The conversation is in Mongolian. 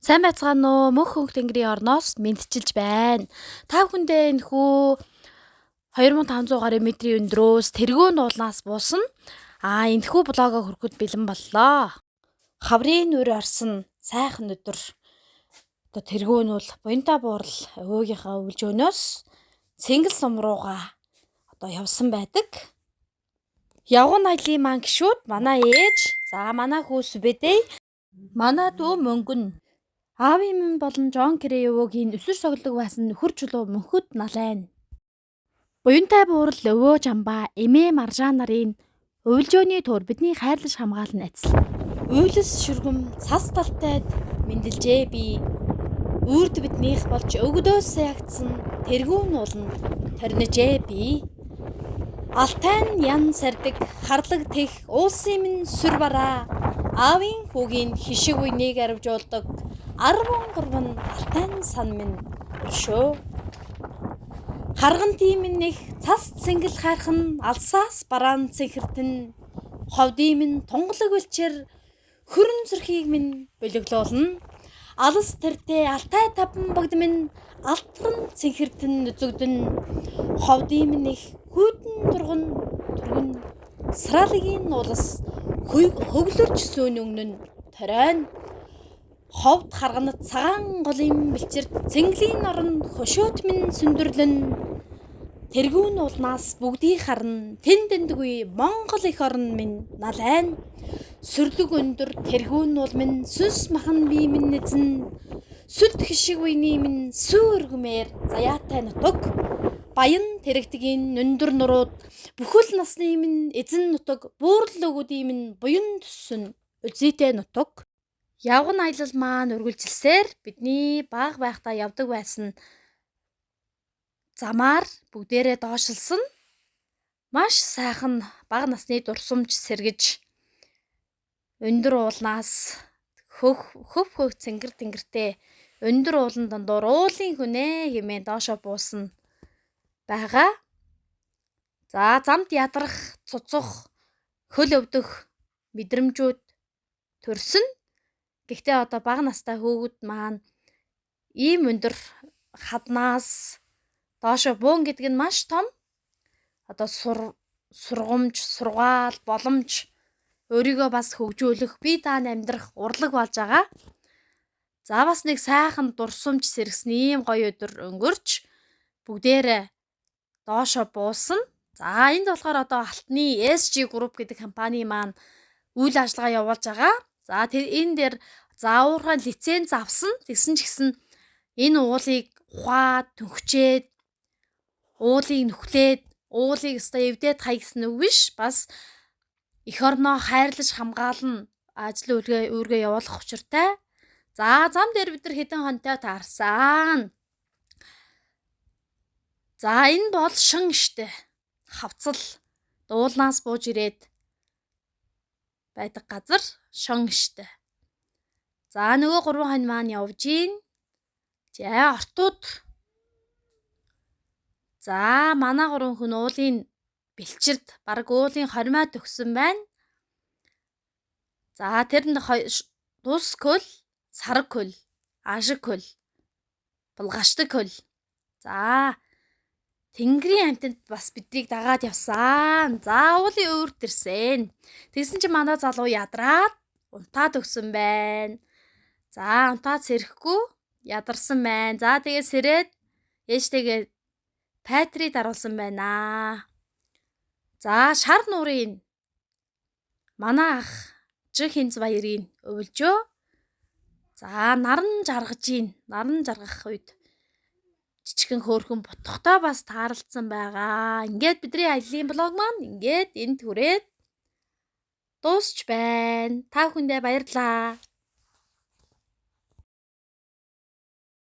Сайн байцгаана уу? Мөнх хөнх тэнгэрийн орноос мэндчилж байна. Та бүхэндээ энэхүү 2500 гаруй метрийн өндрөөс Тэргүүн уулнаас буусан. Энэхүү блогоо хүрэхэд бэлэн боллоо. Хаврын нүр орсон сайхан өдөр. Одоо Тэргүүн уул Буянтай буурал өвөөгийнхөө өвлжөөнөөс Цэнгэл сум руугаа одоо явсан байдаг. Явган аялын маань гишүүд манай ээж, за манай хүү Сүбэдэй, манай дүү Мөнгөн, аавын минь болон Жон Крэевогийн өсөр соглог байсан нөхөр чулуу мөнхөд налайн. Буянтай буурал өвөө жамбаа эмээ маржаа нарын өвлжөөний төр бидний хайрлаж хамгаална адислаа. Үйлс шүргэм цас талтайд мэндэлжээ би. Үрд биднийх болж өгдөөс ягдсан тэргүүн ууланд торнижээ би. Алтайн ян сардаг харлаг тех уулсын минь сүр бараа аавын хүүгийн хишиг үенийг аривжуулдаг 13 алтайн сан минь өршөө. Харган тийм минь их цас цэнгэл хайрхан алсаас бараан цэнхэртэн ховдын минь тунгалаг бэлчээр хөрөн зүрхийг минь бөлөглөөлнө. Алас тэртээ алтай таван богд минь алтран цэнхэртэн үзэгдэн ховдын минь их хүйтэн турган түргэн сралагийн улас хөглөрч сөөн өгнөн торойн ховд харганат цагаан голын бэлчэрт цэнгэлийн орон хошоот минь сүндэрлэн тэргүүн уулнаас бүгдийг харна тэн дэндгүй Монгол эх орон минь налайн сүрлэг өндөр тэргүүн уул минь сүнс махан бие минь эзэн сүлд хишиг үений минь сүү өргөмээр заяатай нутаг баян тэрэгтгийн өндөр нурууд бүхэл насны минь эзэн нутаг буурал өгүүдийн минь буян төссөн үзийтэй нутаг. Явган аялал маань үргэлжилсээр бидний бага байхдаа явдаг байсан замаар бүгдээрээ доошлсон. Маш сайхан бага насны дурсамж сэргэж өндөр уулнаас хөх хөх цэнгэр тэнгэртэй өндөр уулан дундуур уулын хүнээ хэмээн доошо буусан байгаа. За замд ядрах, цуцах, хөл өвдөх мэдрэмжүүд төрсөн. Гэхдээ одоо бага настай хүүхэд маань ийм өндөр хаднаас доошо буун гэдэг нь маш том одоо сургамж, сургаал, боломж өөрийгөө бас хөгжүүлэх, бие даан амьдрах урлаг болж байгаа. За бас нэг сайхан дурсамж сэргэсэн ийм гоё өдөр өнгөрч бүгдээрээ доошо буусан. За энд болохоор одоо Алтны SG Group гэдэг компани маань үйл ажиллагаа явуулж байгаа. За тэр энэ дээр заавархан лиценз авсан. Тэгсэн ч гэсэн энэ уулыг ухаад, түнхчээд, уулыг нүхлээд, уулыг өстой эвдээд хай гэсэн үг биш. Бас эх орноо хайрлаж хамгаална ажил үүргээ явуулах учиртай. За зам дээр бид нар хэдэн хонтой таарсан. За энэ бол шин штэ. Хавцал дуулнаас бууж ирээд байдаг газар шин штэ. За нөгөө гурван хонь маань явж гин. За ортууд. За манай гурван хүн уулын бэлчэрд бараг уулын хормой төгсөн байна. За тэр нь тус көл, сараг көл, ашиг көл, булгашдаг көл. За тэнгэрийн амьтанд бас биднийг дагаад явсан. За уулын өөрт ирсэн. Тэгсэн чинь манай залуу ядраад унтаад өгсөн байна. За унтаад сэрэхгүй ядарсан байна. За тэгээ сэрээд ээжтэйгээ Патри даруулсан байна. За шар нуурын манай ах Жиг хинз баярын өвлжөө. За наран жаргаж ийн. Наран жаргах үед жижигхэн хөөрхөн бутахтай бас таарлцсан байгаа. Ингээд бидний аяллаа блог маань ингээд энд хүрээд дуусч байна. Та бүхэндээ баярлалаа.